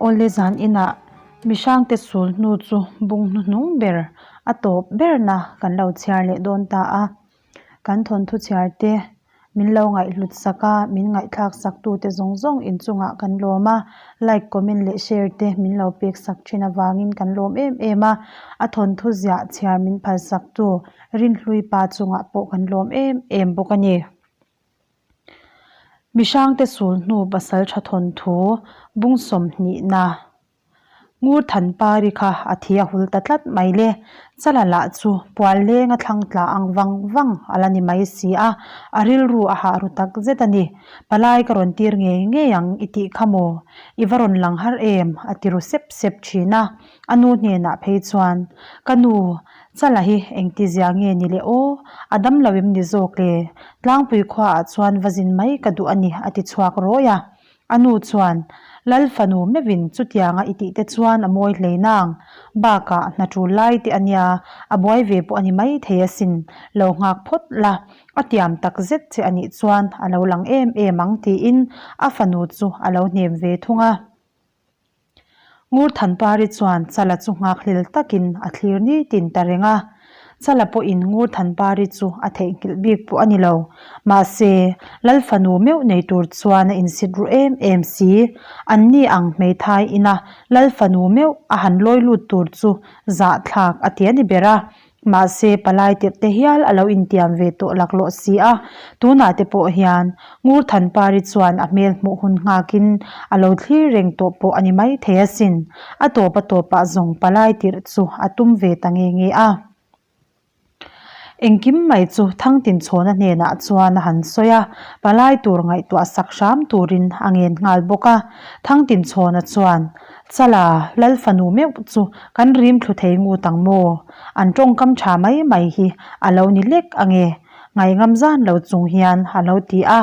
Awle zan inah mihrangte sul hnu chu bung hnuhnung ber a tawp berna kan lo chhiar leh dawn ta a. Kan thawnthu chhiar te min lo ngaihhlut sak a, min ngaihthlak sak tute zawng zawng inchungah kan lawm a, like, comment leh share te min lo pek sak thin avangin kan lawm em em a. A thawnthu ziah chhiar min phal sak tu Rinhlui pa chungah pawh kan lawm em em bawk a ni. Mihrangte sul hnu pasal tha thawnthu bung sawmhnihna Ngur Thanpari kha a thi a hul ta tlat mai le. Chala lah chu pual lenga thlang tla ang vang vang a la ni mai si a, a rilru a hah ru tak zet a ni. Palai ka rawn tir ngei ngei ang i tih kha maw? I va rawn lang har em? a ti ru sep sep thin a. A nu hnenah phei chuan, Ka nu, Chala hi engtizia nge ni le aw? A dam lo em ni zawk le? Tlangpui khuaah chuan va zin mai ka duh a ni a ti chhuak rawi a. A nu chuan, Lal fanu meuhin chutianga i tih te chuan a mawi hlei nang. Bakah hna tul lai te a nia, a buai ve pawh a ni mai thei asin. Lo nghak phawt la, a tiam tak zet che a nih chuan a lo lang em em ang tiin a fanu chu a lo hnem ve thung a. Ngurthanpari chuan Chala chu nghakhlel takin a thlir nitin ta reng a. Chala pawhin Ngurthanpari chu a theihnghilh bik pawh a ni lo. Mahse, Lal fanu meuh nei tur chuan a insit ru em em si. Anni ang hmeithai ina Lal fanu meuh a han lawi lut tur chu zahthlak a ti a ni ber a. Mahse, palai tirh te hial a lo intiam ve tawh laklawh si a, tunah te pawh hian Ngurthanpari chuan a hmel hmuh hun nghakin a lo thlir reng tawh pawh a ni maithei asin. A tawp a tawpah zawng palai tirh chu a tum ve ta nge nge a. Engkim mai chu Thangtinchhawna hnenah chuan a han sawi a, palai tur ngaihtuah sak hram turin a ngen nghal bawk a. Thangtinchhawna chuan, Chala, Lal fanu meuh chu kan rim thlu thei ngut ang maw? An tawngkam tha mai mai hi a lo ni lek ange, ngaihngam zan lo chung hian a lo ti a.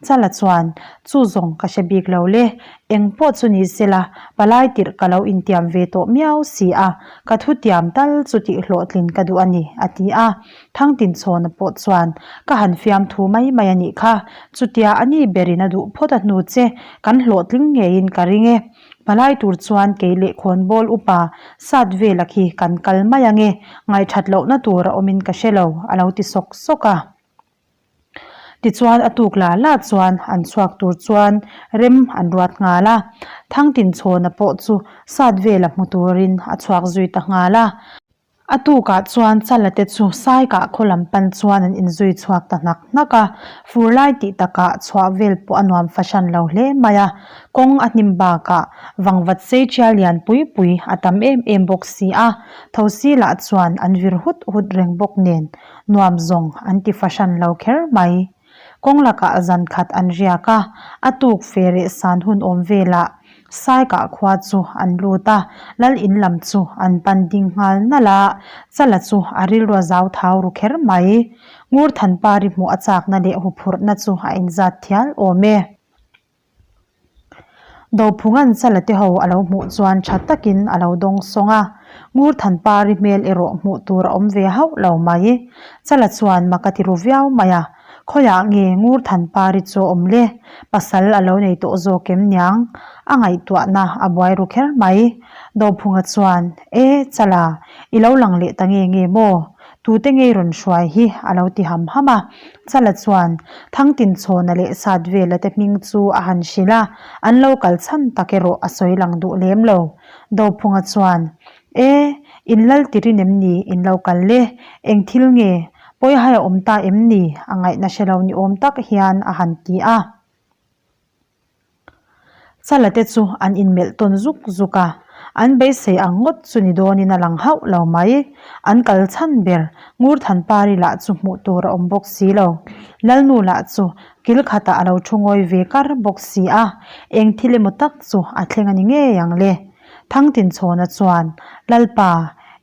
Chala chuan, Chu zawng ka hre bik lo le, eng pawh chu ni sela, palai tirh ka lo intiam ve tawh miau si a, ka thutiam tal chu tih hlawhtlin ka duh a ni, a ti a. Thangtinchhawna pawh chuan, Ka han fiam thu mai mai a nih kha, chutia a ni berin a duh phawt a hnu che, kan hlawhtling ngeiin ka ring e. Palai tur chuan kei leh khawnbawl upa sat vela khi kan kal mai ange, ngaihthat lohna tur a awmin ka hre lo, a lo ti sawk sawk a. Tichuan a tuk la la chuan an chhuak tur chuan rem an ruat nghal a, Thangtinchhawna pawh chu sat vela hmu turin a chhuak zui ta nghal a. A tukah chuan Chala te chu Saikah khaw lam pan chuan an inzui chhuak ta hnak hnak a, fur lai tih takah chhuah vel pawh a nuam fahran lo hle mai a, kawng a hnim bakah vangvat sei ṭial lian pui pui a tam em em bawk si a, thosi lah chuan an vir hut hut reng bawk nen nuam zawng an ti fahran lo kher mai. Kawng lakah zan khat an riak a, a tuk fe reh san hun awm velah Saikah khua chu an lut a, Lal in lam chu an pan ding nghal nalh a, Chala chu a rilru a zau thau ru kher mai. Ngurthanpari hmuh a chakna leh huphurhna chu a inzat thial awm e. Dophunga'n Chala te ho a lo hmuh chuan tha takin a lo dawng sawng a, Ngurthanpari hmel erawh hmuh tur a awm ve hauh lo mai. Chala chuan mak a ti ru viau mai a, Khawiah nge Ngurthanpari chu a awm le? Pasal a lo nei tawh zawk em niang? A ngaihtuahna a buai ru kher mai. Dophunga chuan, E, Chala, i lo lang leh ta nge nge maw? Tute ngei rawn hruai hi a lo ti ham ham a. Chala chuan Thangtinchhawna leh Satvela te hming chu a han hrilh a, an lo kal chhan tak erawh a sawi lang duh lem lo. Dophunga chuan, E, in lal tirin em ni in lo kal le? Eng thil nge? Pawihai a awm ta em ni? A ngaihna hre lo ni awm tak hian a han ti a. Chala te chu an inmelh tawn zuk zuk a, an beisei ang ngawt chu ni dawnin a lang hauh lo mai. An kal chhan ber Ngurthanpari lah chu hmuh tur a awm bawk si lo. Lalnu lah chu kil khatah a lo thu ngawi ve kar bawk si a, eng thil emaw tak chu a thleng a ni ngei ang le. Thangtinchhawna chuan, Lalpa,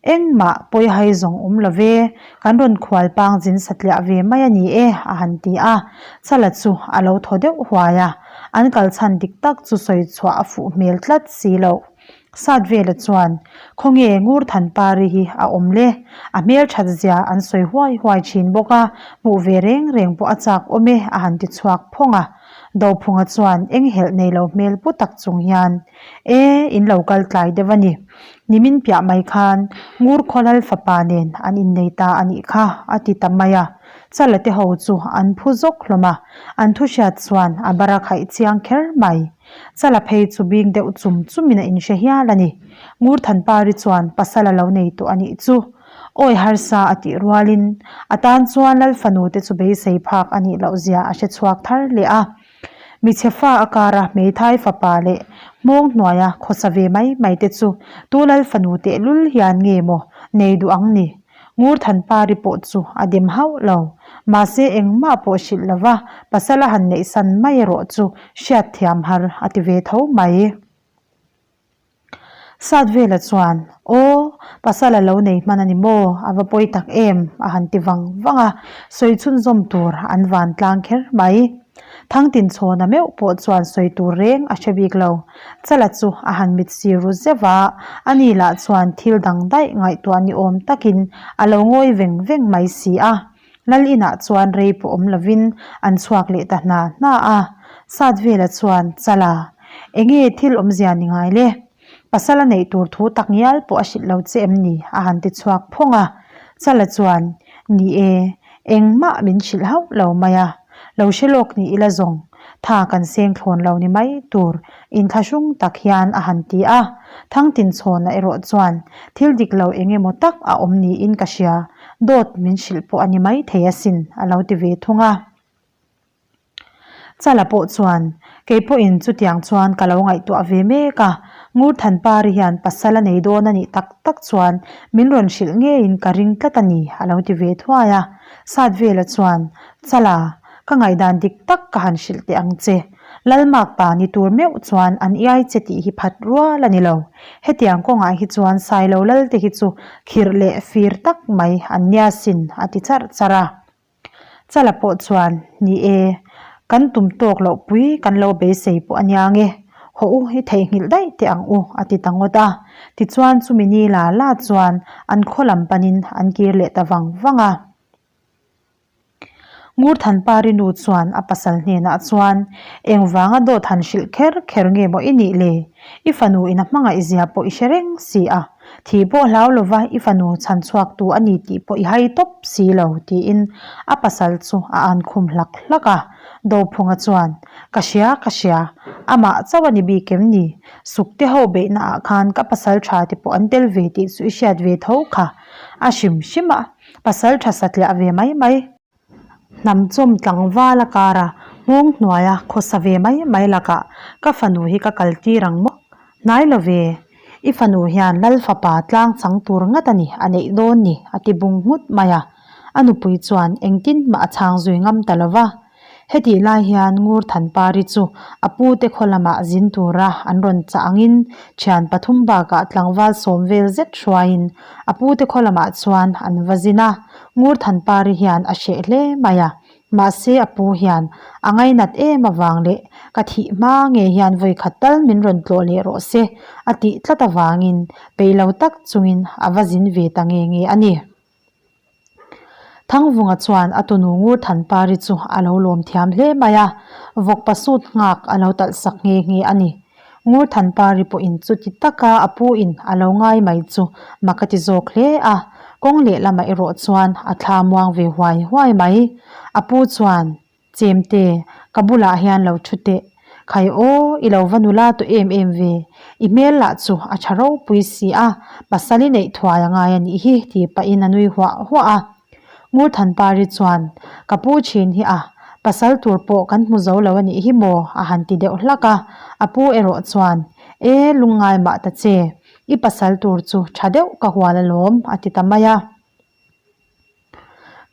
engmah pawihai zawng awm lo ve, kan rawn khual pang zin satliah ve mai a ni e, a han ti a. Chala chu a lo thaw deuh huai a, an kal chhan dik tak chu sawi chhuah a fuh hmel tlat si loh. Satvela chuan, Khawnge Ngurthanpari hi a awm le? A hmelthat zia an sawi huai huai thin bawk a, hmuh ve reng reng pawh a chak awm e a han ti chhuak phawng a. Dophunga chuan eng helh nei lo hmel pu tak chung hian, E, in lo kal tlai deuh a ni. Nimin piah mai khan Ngurkhawlal fapa nen an innei ta a nih kha a ti ta mai a. Chala te ho chu an phu zawk hlawm a, an thu hriat chuan a bara khaih chiang kher mai. Chala phei chu bing deuh chum chumin a inhre hial a ni. Ngurthanpari chuan pasal a lo nei tawh a nih chu. Awi harsa a tih rualin a tan chuan Lal fanu te chu beisei phak a nih loh zia a hre chhuak thar leh a. Michhe fa a kara hmeithai fapa leh hmawng hnuaia khawsa ve mai mai te chu tu Lal fanu tehlul hian nge maw nei duh ang ni? Ngurthanpari pawh chu a dem hauh lo. Mahse engmah pawh hrilh lova pasal a han neihsan mai erawh chu hriatthiam har a ti ve tho mai. Satvela chuan, Aw, pasal a lo nei hman a ni maw? A va pawi tak em? a han ti vang vang a, sawi chhunzawm tur an van tlang kher mai. Thangtinchhawna meuh pawh chuan sawi tur reng a hre bik lo. Chala chu a han mit sir ru zeuh a, ani lah chuan thil dang daih ngaihtuah ni awm takin a lo ngawi veng veng mai si a. Lal inah chuan rei pawh awm lovin an chhuak leh ta hna hna a. Satvela chuan, Chala, enge thil awmzia ni ngai le? Pasal a neih tur thu tak ngial pawh a hrilh lo che em ni? a han ti chhuak phawng a. Chala chuan, Ni e, engmah min hrilh hauh lo mai a. Lo hre lawk ni ila zawng, tha kan seng thlawn lo ni mai tur inthlahrung tak hian a han ti a. Thangtinchhawna erawh chuan, Thil dik lo eng emaw tak a awm niin ka hria, dawt min hrilh pawh a ni mai thei asin, a lo ti ve thung a. Chala pawh chuan, Kei pawhin chutiang chuan ka lo ngaihtuah ve mek a, Ngurthanpari hian pasal a nei dawn a nih tak tak chuan min rawn hrilh ngeiin ka ring tlat a ni, a lo ti ve thuai a. Satvela chuan, Chala, ka ngaihdan dik tak ka han hrilh teh ang che. Lalmakpa ni tur meuh chuan an iai che tih hi phat rual a ni lo. Hetiang kawngah hi chuan Sailo Lalte hi chu khirh leh fir tak mai an nia sin, a ti charh charh a. Chala pawh chuan, Ni e, kan tum tawk loh pui kan lo beisei pawh a nia nge, hawh u i theihnghilh daih teh ang u, a ti ta ngawt a. Tichuan chumi ni la la chuan an khaw lam panin an kir leh ta vang vang a. Ngurthanpari nu chuan a pasal hnenah chuan, Engvanga dawt han hrilh kher kher nge maw i nih le? I fanu in a hmangaih zia pawh i hre reng si a. Thi pawh hlau lova i fanu chhan chhuaktu a ni tih pawh i hai tawp si lo, tiin a pasal chu a an khum hlak hlak a. Dophunga chuan, Ka hria, ka hria, amah chauh a ni bik em ni? Sukte ho beihna ah khan ka pasal tha te pawh an tel ve tih chu i hriat ve tho kha. A hrim hrim a, pasal tha satliah ve mai mai. Hnamchawm tlangval a kar a, nghawng hnuaia khawsa ve mai mai lakah ka fanu hi ka kal tir ang maw? Hnai lo ve, i fanu hian Lal fapa tlang chang tur ngat a ni a neih dawn ni a ti bung nghut mai a. A nupui chuan engtin mah a chhang zui ngam ta lo va. Hetih lai hian Ngurthanpari chu a pute khaw lamah zin tura an rawn chah angin thian pathum bakah tlangval sawm vel zet hruaiin a pute khaw lamah chuan an va zin a. Ngurthanpari hian a hreh hle mai a, mahse a pu hian a ngainat em avang leh ka thih hma nge hian vawi khat tal min rawn tlawh leh rawh se a tih tlat avangin peih lo tak chungin a va zin ve ta nge nge a ni. Thangvunga chuan a tunu Ngurthanpari chu a lo lawm thiam hle mai a, vawkpa sut nghak a lo talh sak nghe nghe a ni. Ngurthanpari pawhin chuti taka a pu in a lo ngai mai chu mak a ti zawk hle a, kawng lehlamah erawh chuan a thla muang ve huai huai mai. A pu chuan Chemte, ka bulah hian lo thu teh. Khai aw, i lo va nula tawh em em ve. I hmel lah chu a tha ropui si a, pasal i neih thuai a ngai a nih hi, tih pahin a nui huah huah a. Ngurthanpari chuan, Ka pu thin hi a, pasal tur pawh kan hmu zo lo a nih hi maw? a han ti deuh hlak a. A pu erawh chuan, E, lungngai mah ta che, i pasal tur chu tha deuh ka hual alawm, a ti ta mai a.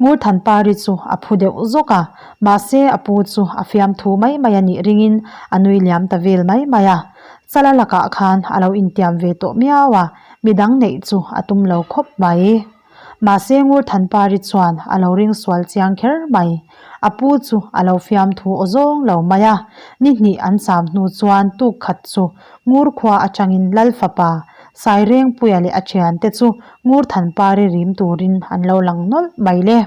Ngurthanpari chu a phu deuh zawk a, mahse a pu chu a fiamthu mai mai a nih ringin a nui liam ta vel mai mai a. Chala lakah khan a lo intiam ve tawh miau a, midang neih chu a tum lo khawp mai. Mahse Ngurthanpari chuan a lo ring sual chiang kher mai. A pu chu a lo fiamthu aw zawng lo mai a, ni hnih an cham hnu chuan tuk khat chu Ngur khua atangin Lal fapa Sairengpuia leh a thiante chu Ngurthanpari rim turin an lo lang nawlh mai le.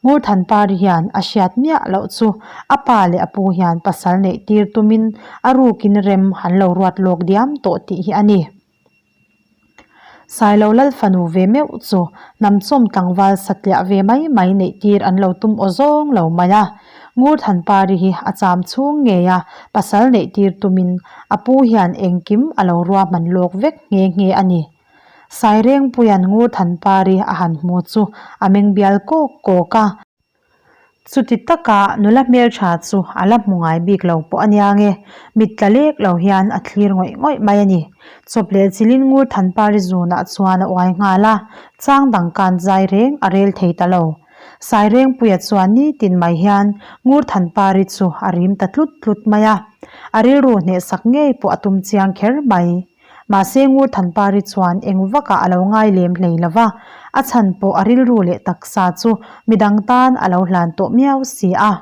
Ngurthanpari hian a hriat miah loh chu a pa leh a pu hian pasal neih tir tumin a rukin rem an lo ruat lawk diam tawh tih hi a ni. Sailo Lal fanu ve meuh chu hnamchawm tlangval satliah ve mai mai neih tir an lo tum aw zawng lo mai a. Ngurthanpari hi a cham chhung ngei a pasal neih tir tumin a pu hian engkim a lo ruahman lawk vek nghe nghe a ni. Sairengpuia'n Ngurthanpari a han hmu chu a meng bial kawk kawk a. Chuti taka nula hmeltha chu a la hmu ngai bik lo pawh a nia nge, mit tla lek lo hian a thlir ngawih ngawih mai a ni. Chawp leh chilin Ngurthanpari zunah chuan a uai nghal a, chang dang kan zai reng a rel thei ta lo. Sairengpuia chuan nitin mai hian Ngurthanpari chu a rim ta tlut tlut mai a, a rilru hnehsak ngei pawh a tum chiang kher mai. Mahse Ngurthanpari chuan eng vakah a lo ngai lem hlei lo va, a chhan pawh a rilru leh taksa chu midang tan a lo hlan tawh miau si a.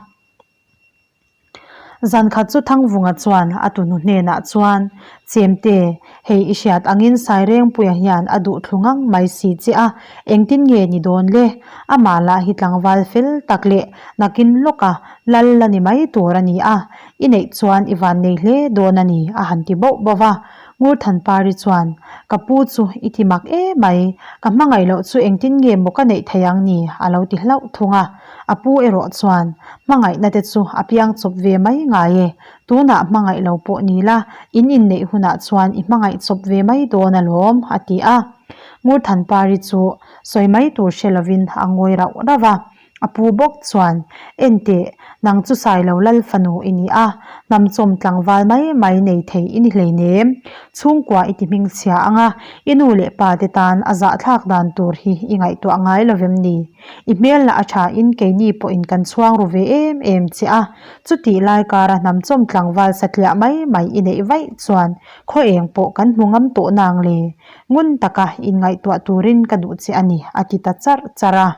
Zankhat chu Thangvunga chuan a tunu hnenah chuan, Chemte, hei i hriat angin Sairengpuia hian a duh thlu ngang mai si che a, engtin nge ni dawn le? Amah lah hi tlangval fel tak leh nakin lawka lal la ni mai tur a ni a, I neih chuan i van nei hle dawn a ni, a han ti bauh bauh va. Ngurthanpari chuan, Ka pu chu i ti mak e mai, ka hmangaih loh chu engtin nge maw ka neih thei ang ni? a lo ti hlauh thung a. A pu erawh chuan, Hmangaihna te chu a piang chawp ve mai ngai e, tunah hmangaih lo pawh ni la, in inneih hunah chuan i hmangaih chawp ve mai dawn alawm, a ti a. Ngurthanpari chu sawi mai tur hre lovin a ngawi rauh rauh va. A pu bawk chuan, Enteh, nang chu Sailo Lal fanu i ni a, hnamchawm tlangval mai mai nei thei i ni hleinem. Chhungkua i ti hmingchhia ang a, i nu leh pa te tan a zahthlak dan tur hi i ngaihtuah ngai lo vem ni? I hmel lah a thain keini pawhin kan chhuang ru ve em em che a, chutih lai kara hnamchawm tlangval satliah mai mai i neih vaih chuan khaw eng pawh kan hmu ngam tawh nang le? Ngun taka inngaihtuah turin ka duh che a ni, a ti ta charh charh a.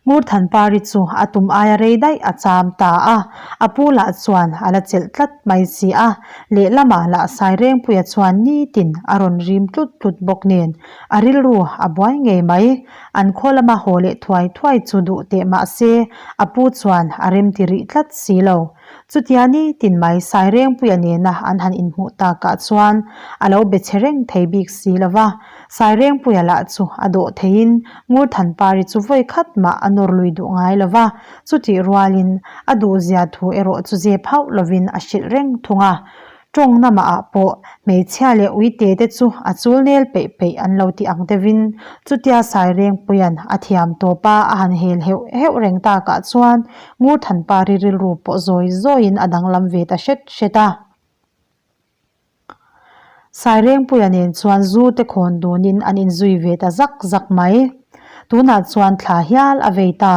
Ngurthanpari chu a tum aia rei daih a cham ta a, a pu lah chuan a la chelh tlat mai si a, lehlamah lah Sairengpuia chuan nitin a rawn rim tlut tlut bawk nen a rilru a buai ngei mai. An khaw lama haw leh thuai thuai chu duh teh mah se a pu chuan a remti rih tlat si lo. Chutia nitin mai Sairengpuia nena an han inhmuh takah chuan a lo be che reng thei bik si lo va. Sairengpuia lah chu a dawh theiin Ngurthanpari chu vawi khat mah a nawr lui duh ngai lo va, chutih rualin a duhzia thu erawh chu zep hauh lovin a hrilh reng thung a. Tawng namah pawh hmeichhia leh uite te chu a chul nel peih peih an lo ti ang deuhin chutia Sairengpuia'n a thiam tawp a a han hel heuh heuh reng takah chuan Ngurthanpari rilru pawh zawi zawiin a danglam ve ta hret hret a. Sairengpuia nen chuan zu te khawn dunin an inzui ve ta zak zak mai. Tunah chuan thla hial a vei ta.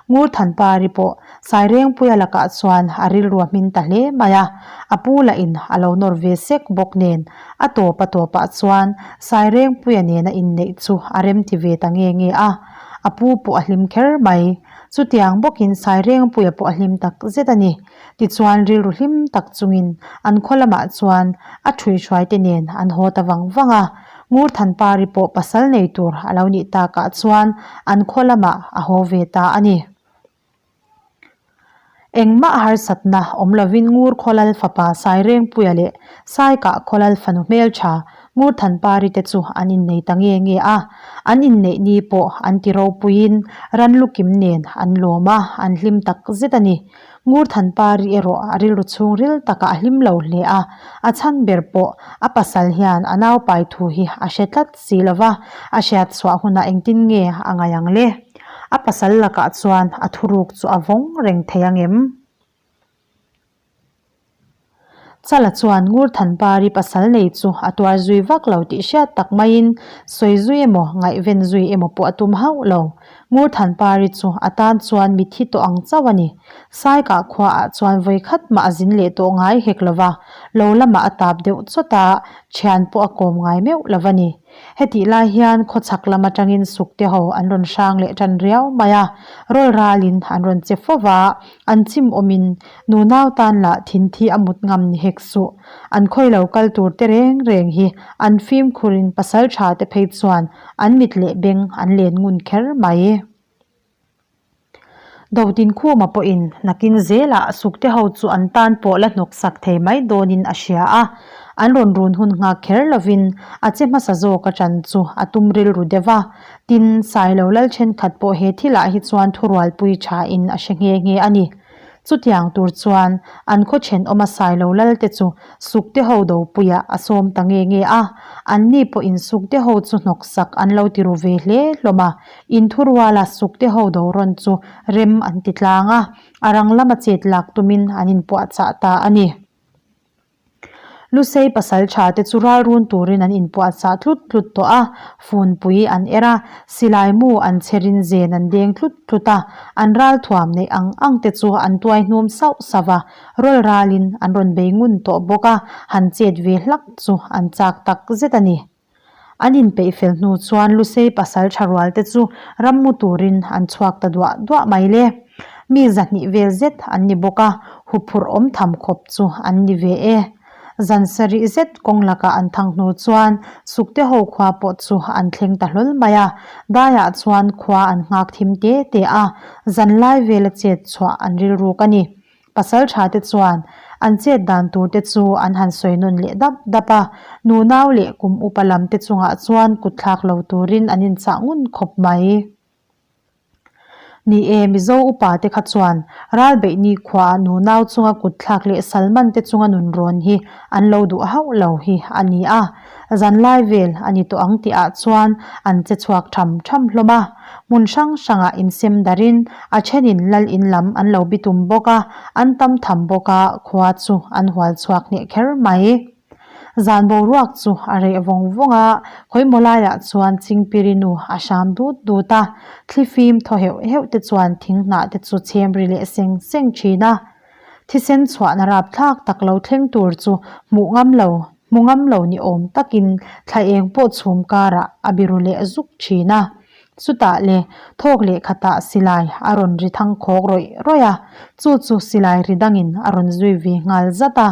Ngurthanpari pawh Sairengpuia lakah chuan a rilru a hmin ta hle mai a, a pu lahin a lo nawr ve sek bawk nen a tawp a tawpah chuan Sairengpuia nena inneih chu a remti ve ta nge nge a, a pu pawh a hlim kher mai. Chutiang bawkin Sairengpuia pawh a hlim tak zet a ni. Tichuan rilru hlim tak chungin an khaw lamah chuan a ṭhuihruaite nen an haw ta vang vang a. Ngurthanpari pawh pasal nei tur a lo nih takah chuan an khaw lamah a haw ve ta a ni. Engmah harsatna awm lovin Ngur Khawlal fapa Sairengpuia leh Saikah Khawlal fanu hmelṭha Ngurthanpari te chu an innei ta nge nge a. An inneih ni pawh an ti ropuiin ranlukim nen an lawm a, an hlim tak zet a ni. Ngurthanpari erawh a rilru chhungril takah a hlim lo hle a, a chhan ber pawh a pasal hian a naupai thu hi a hre tlat si lo va, a hriat chhuah hunah engtin nge a ngaih ang le? A pasal lakah chuan a thuruk chu a vawng reng thei ang em? Chala chuan Ngurthanpari pasal nei chu a tuar zui vak lo tih hriat tak maiin sawi zui emaw ngaihven zui emaw pawh a tum hauh lo. Ngurthanpari chu a tan chuan mithi tawh ang chauh a ni. Saikah khuaah chuan vawikhat mah a zin leh tawh ngai hek lo va, lo lamah a tap deuh chawt a, thian pawh a kawm ngai meuh lo a ni. Hetih lai hian khawchhak lam atangin sukte ho an rawn hrang leh tan riau mai a, rawl ralin an rawn che fo va, an chim awmin nunau tan lah thinthi a mut ngam ni hek suh. An khawi lo kal tur te reng reng hi an fimkhurin pasal tha te phei chuan an mit leh beng an len ngun kher mai. Dotinkhuma pawhin nakin zelah sukte ho chu an tan pawh la hnawk sak thei mai dawnin a hria a, an rawn run hun nghak kher lovin a che hmasa zawk a ṭan chu a tum rilru deuh a. Tin, Sailo lal thenkhat pawh he thilah hi chuan thurualpui thain a hre nghe nghe a ni. Chutiang tur chuan an khaw thenawma Sailo lal te chu Sukte ho dopuiah a sawm ta nge nge a, anni pawhin Sukte ho chu hnawk sak an lo ti ru ve hle hlawm a. Inthuruala sukte ho do rawn chu rem an ti tlang a, a rang lama chet lak tumin an inpuahchah ta a ni. Lusei pasal tha te chu ral run turin an inpuahchah tlut tlut tawh a, funpui an er a, silai mu an chherin zen an deng tlut tlut a, an ral thuam neih ang ang te chu an tuai hnum sauh sauh a, rawl ralin an rawn bei ngun tawh bawk a, han chet ve hlak chu an chak tak zet a ni. An inpeih fel hnu chuan Lusei pasal tha rual te chu rammu turin an chhuak ta duah duah mai le. Mi zahnih vel zet an ni bawk a, huphurh awm tham khawp chu an ni ve e. Zan sarih zet kawng lakah an thang hnu chuan Sukte ho khua pawh chu an thleng ta hlawl mai a, daiah chuan khua an nghak thim te te a, zanlai vela chet chhuah an rilruk a ni. Pasal tha te chuan an chet dan tur te chu an han sawi nawn leh dap dap a, nunau leh kum upa lam te chungah chuan kut thlak lo turin an inchah ngun khawp mai. Ni e, Mizo upa te kha chuan Ralbeihni khuaah nunau chunga kut thlak leh Salman te chunga nun rawn hi an lo duh hauh lo hi a ni a. Zanlai vel a ni tawh ang tihah chuan an che chhuak tham tham hlawm a. Hmun hrang hrangah insem darin a thenin lal in lam an lo bitum bawk a, an tam tham bawk a, khua chu an hual chhuak hneh kher mai. Zan boruak chu a reh vawng vawng a, khawimaw laiah chuan chingpiri nu a hram dut dut a, thli fim thaw heuh heuh te chuan thing hnah te chu chhem ri leh seng seng thin a. Thisen chhuahna rapthlak tak lo thleng tur chu hmuh ngam lo, hmu ngam lo ni awm takin thla eng pawh chhum karah a biru leh zuk thin a. Chutah le thawk leh khatah silai a rawn ri thang khawk rawih rawih a, chu chu silai ri dangin a rawn zui ve nghal zat a.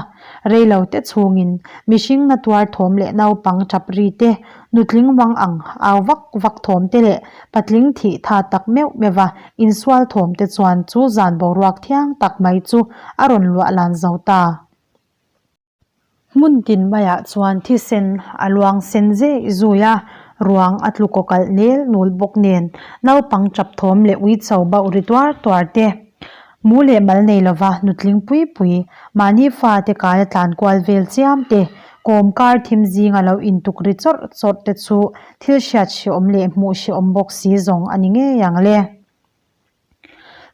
Reilo te chhungin mihring na tuar thawm leh naupang tap ri te, nutling vang ang au vak vak thawm te leh patling thih tha tak meuh meuh a insual thawm te chuan chu zan boruak thiang tak mai chu a rawn luah lan zo ta. Hmun tin maiah chuan thisen a luang sen zeh zui a, ruang a tlu kaw kalh nel nul bawk nen naupang tap thawm leh uicho bauh ri tuar tuar te, mu leh mal nei lova nutling pui pui, mahni fate kaia tlan kual vel chiam te, kawm kar thim zinga lo intuk ri chawrh chawrh te chu thil hriat hreawm leh hmuh hreawm bawk si zawng a ni ngei ang le.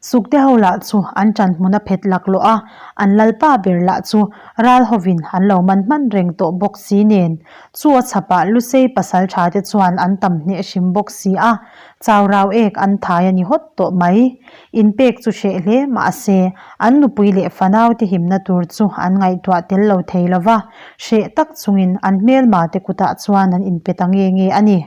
Sukte ho lah chu an ṭan hmun a phet laklawh a, an lalpa ber lah chu ral hovin an lo man hman reng tawh bawk si nen. Chu a chhapah Lusei pasal ṭha te chuan an tam hneh hrim bawk si a, chau rau ek an thai a ni hawt tawh mai. Inpek chu hreh hle mahse, an nupui leh fanau te himna tur chu an ngaihtuah tel lo thei lo va, hreh tak chungin an hmelma te kutah chuan an inpe ta nge nge a ni.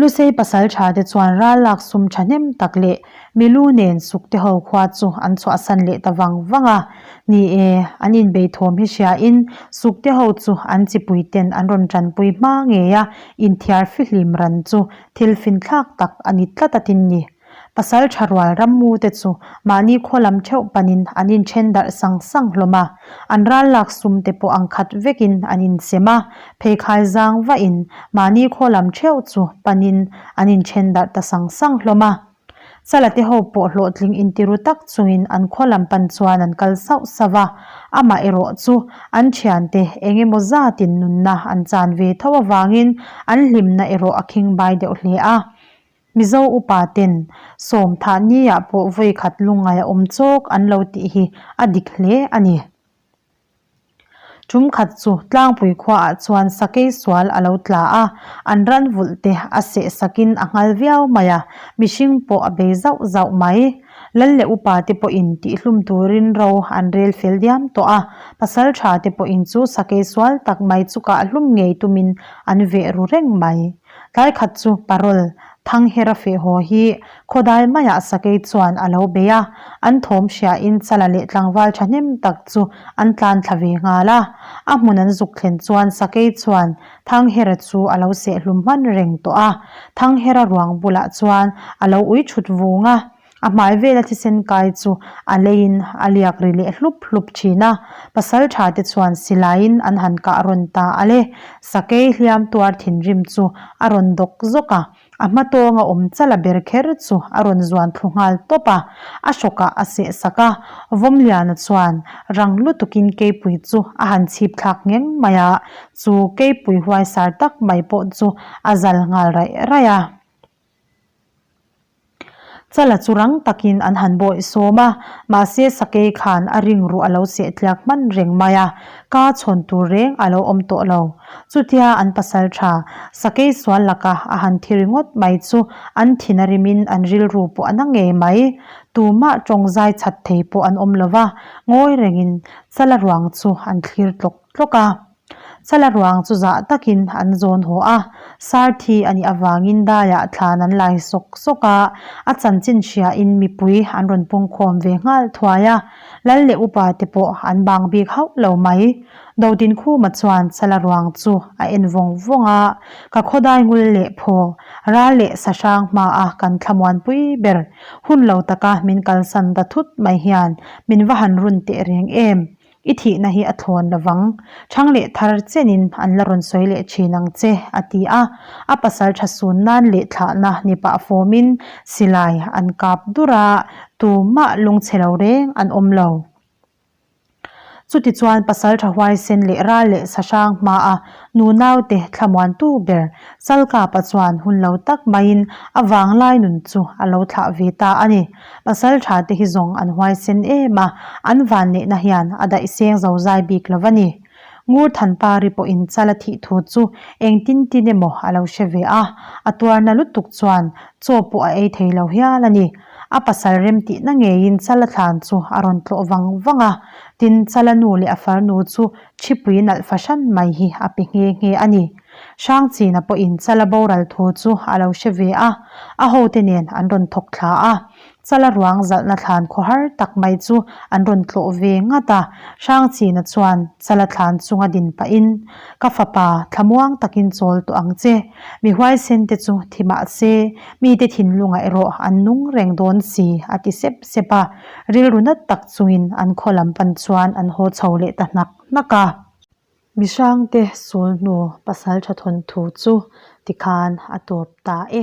Lusei pasal tha te chuan ral lak sum thahnem tak leh milu nen sukte ho khua chu an chhuahsan leh ta vang vang a. Ni e, an inbei thawm hi hriain sukte ho chu an chipui ten an rawn tanpui hma ngei a, inthiar fihlim ran chu thil finthlak tak a ni tlat a tin ni. Pasal tha rual rammu te chu mahni khaw lam theuh panin an inthen darh sang sang hlawm a, an ral lak sum te pawh ang khat vekin an insem a, pheikhai zang vahin mahni khaw lam theuh chu panin an inthen darh ta sang sang hlawm a. Chala te ho pawh hlawhtling intiru tak chungin an khaw lam pan chuan an kal sauh sauh a, amah erawh chu an thiante eng emaw zatin nunna an chan ve tho avangin an hlimna erawh a khingbai deuh hle a. Mizo upa ten sawm thah ni ah pawh vawi khat lungngai a awm chawk an lo tih hi a dik hle a ni. Tum khat chu Tlangpui khuaah chuan sakei sual a lo tla a, an ran vulh te a seh sakin a nghal viau mai a, mihring pawh a bei zauh zauh mai. Lal leh upa te pawhin tihhlum turin ro an rel fel diam tawh a, pasal tha te pawhin chu sakei sual tak mai chu kah hlum ngei tumin an veh ru reng mai. Tlai khat chu parol Thangher a feh haw hi khawdai maiah sakei chuan a lo bei a, an thawm hriain chala leh tlangval thahnem tak chu an tlan thla ve nghal a. A hmun an zuk thlen chuan sakei chuan Thanghera chu a lo sehhlum hman reng tawh a, Thanghera ruang bulah chuan a lo ui thut vung a. A hmai vela thisen kai chu a leiin a liak ri leh hlup hlup thin a, pasal tha te chuan silaiin an han kah rawn ta a le. Sakei hliam tuar thinrim chu a rawn dawk zawk a, a hma tawnga awm chala ber kher chu a rawn zuan thlu nghal tawp a, a hrawkah a seh sak a. Vawmliana chuan rang lutukin keipui chu a han chhip thlak ngheng mai a, chu keipui huaisar tak mai pawh chu a zal nghal raih raih a. Chala chu rang takin an han bawih sawm a, mahse sakei khan a ring ruh a lo seh tliak hman reng mai a, ka chhawn tur reng a lo awm tawh lo. Chutia an pasal tha, sakei sual laka a han thi ringawt mai chu an thin a rimin an rilru pawh a na ngei mai. Tumah tawng zai chat thei pawh an awm lo va, ngawi rengin Chala ruang chu an thlir tlawk tlawk a. Chala ruang chu zah takin an zawn haw a, Sarthi a nih avangin daiah thlan an lai sawk sawk a, a chanchin hriain mipui an rawn pungkhawm ve nghal thuai a, Lal leh upa te pawh an bang bik hauh lo mai. Dodinkhuma chuan Chala ruang chu a en vawng vawng a, Ka khawdai ngul leh phaw, ral leh sahrang hmaa kan thlamuanpui ber, hun lo taka min kalsan ta thut mai hian min va han run teh reng em? I thihna hi a thlawn lovang. Chhang leh thar chenin an la rawn sawi leh thin ang che, a ti a. A pasal tha sun nan leh thlahna ni pah fawmin silai an kap dur a, tumah lungchhe lo reng an awm lo. Chutichuan pasal tha huaisen leh ral leh sahrang hmaa nunaute thlamuantu ber Chalkapa chuan hun lo tak maiin a vanglai nun chu a lo thlah ve ta a ni. Pasal tha te hi zawng an huaisen em a, an vanneihna hian a daih seng zo zai bik lo a ni. Ngurthanpari pawhin chal a thih thu chu engtin tin emaw a lo hre ve a, a tuarna lutuk chuan chaw pawh a ei thei lo hial a ni. A pasal remtihna ngeiin chal a thlan chu a rawn tlawh vang vang a, tin chala nu leh a farnu chu Thipui nalh fahran mai hi a pe nghe nghe a ni. Hrangchina pawhin Chala boral thu chu a lo hre ve a, a hote nen an rawn thawk thla a. Chala ruang zalhna thlan khawhar tak mai chu an rawn tlawh ve ngat a. Hrangchina chuan Chala thlan chunga din pahin, Ka fapa, thlamuang takin chawl tawh ang che. Mi huaisen te chu thi mah se, mite thinlungah erawh an nung reng dawn si, a ti sep sep a. Rilru nat tak chungin an khaw lam pan chuan an haw chho leh ta hnak hnak a. Mihrangte sul hnu pasal tha thawnthu chu tikhan a tawp ta e.